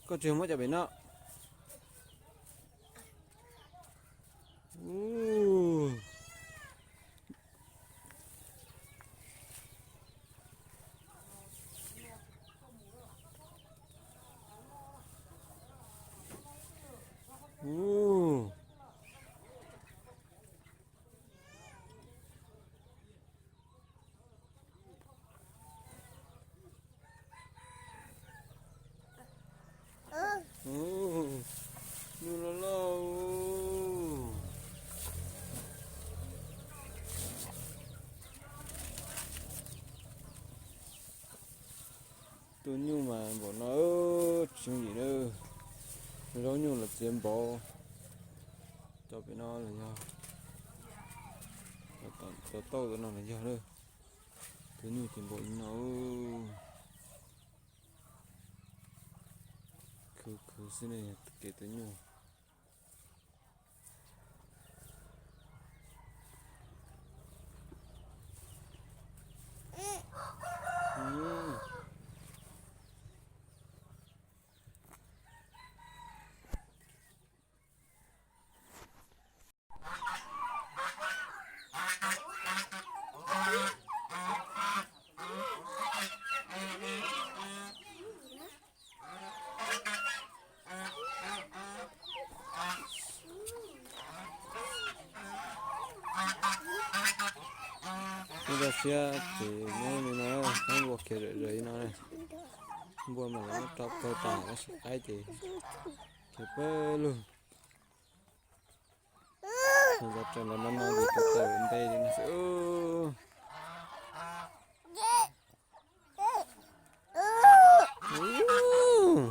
Koj tsis muab cov pem no. Nyuj loj loj. Tus nyuj mas npaum no tsis yooj yim na. Zaub nyuj los txiav npaum. Cov pem no los yog, cov tauj no los yog na. Tus nyuj ces npaum li no. Khwv khwv xwb ne, kev tus nyuj. Ib tag siab ces muab li no, muab npua khiav zom zaws li no. Npua mas lawv muab rau pawg tas, tab sis qaib ces khiav pawg lug. Zov raws lawv no no ces tus tawm nte li no xwb. Ncov dub lawm.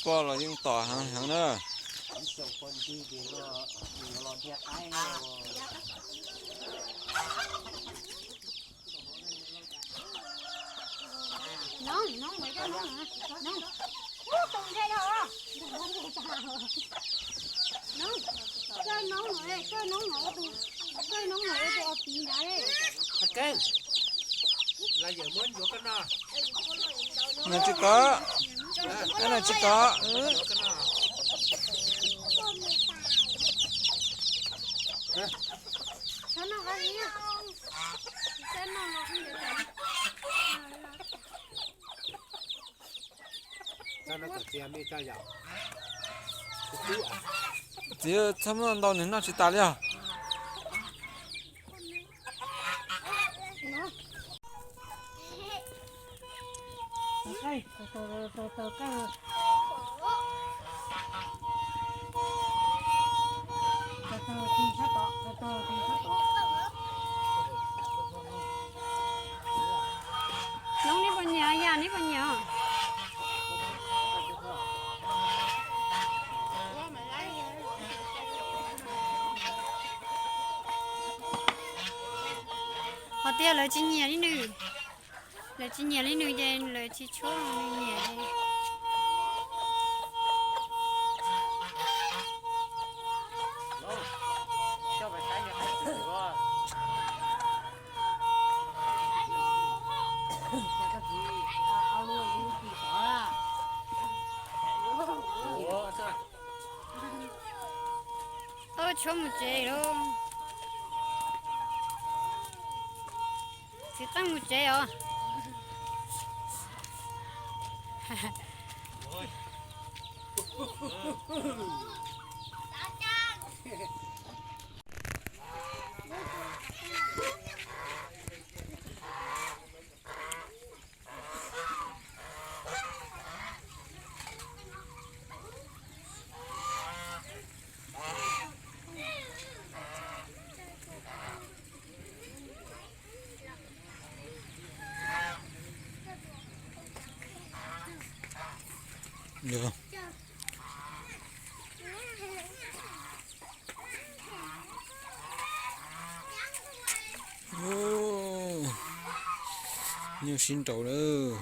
Poj los yeej tom heev heev na. Nws tsis kov, nws tsis kov. Txiv, txhob muab ntau, nws noj tsis tas li os. Noob, neb puas nyiam, Yaj, neb puas nyiam? Qhov tias lawv tsis nyiam li nws, lawv tsis nyiam li nws ces lawv tsis tshuab nws nyiam. Ua tshuab mus tsev lauj. Txiv qeej mus tsev os. Nyuj sib nraus lawm.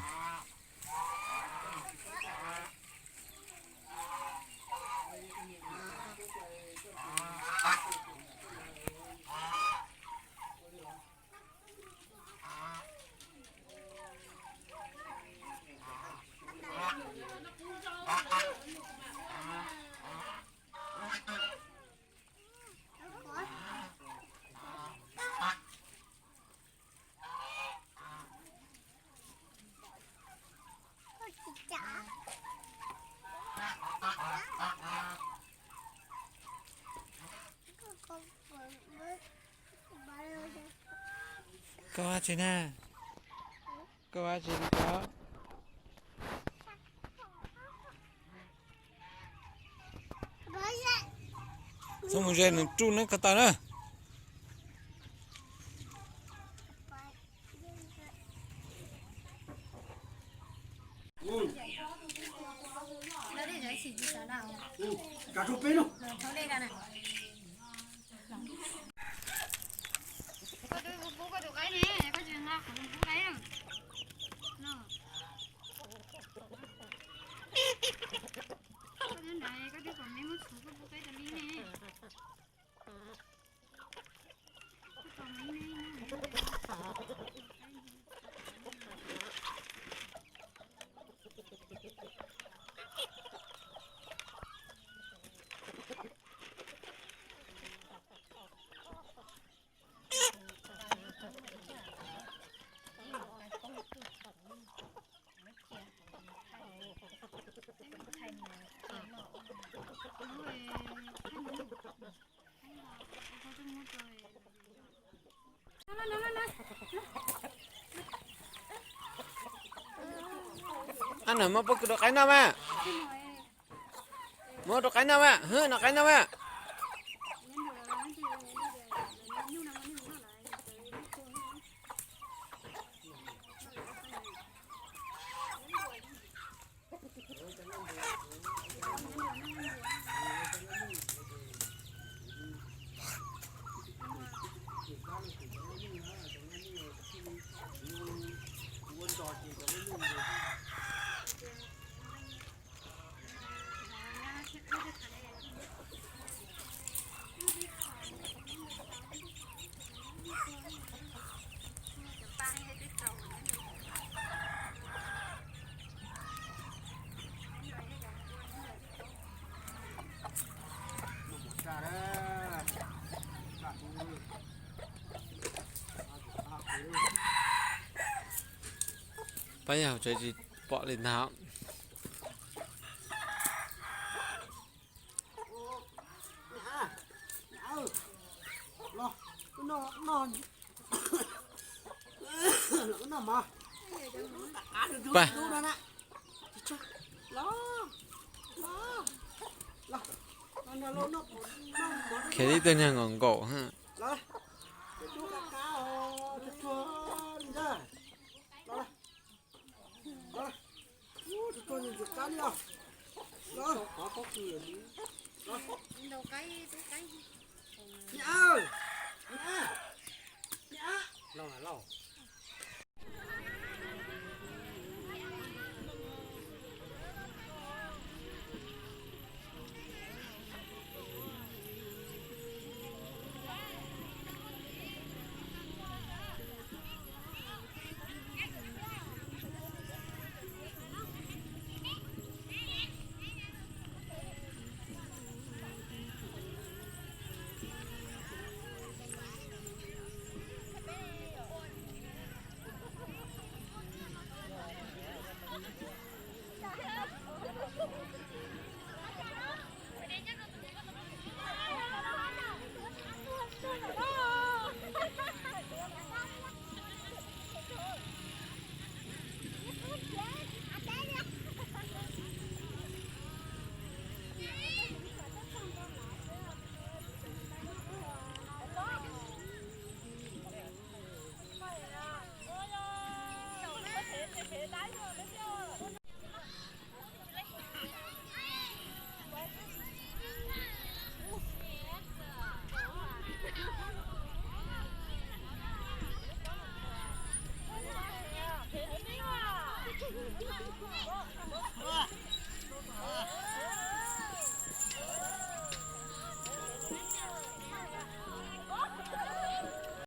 Koj ua dab tsi na? Koj ua dab tsi li ko? Txhob mus ze nws ruj neb ko taw na. Koj twb pub koj tus qaib ne, koj tsis nqa qhov pub qaib na. Koj twb nrad, koj twb kom me muab txhuv koj pub qaib tas li ne. Ab, nws muab pob kws rau qaib noj mas. Muab rau qaib noj mas, hwb, noj qaib noj mas. Pab yog tsev tsis pom li ntag. Pab, khiav tib tug niag nkaum nkaum.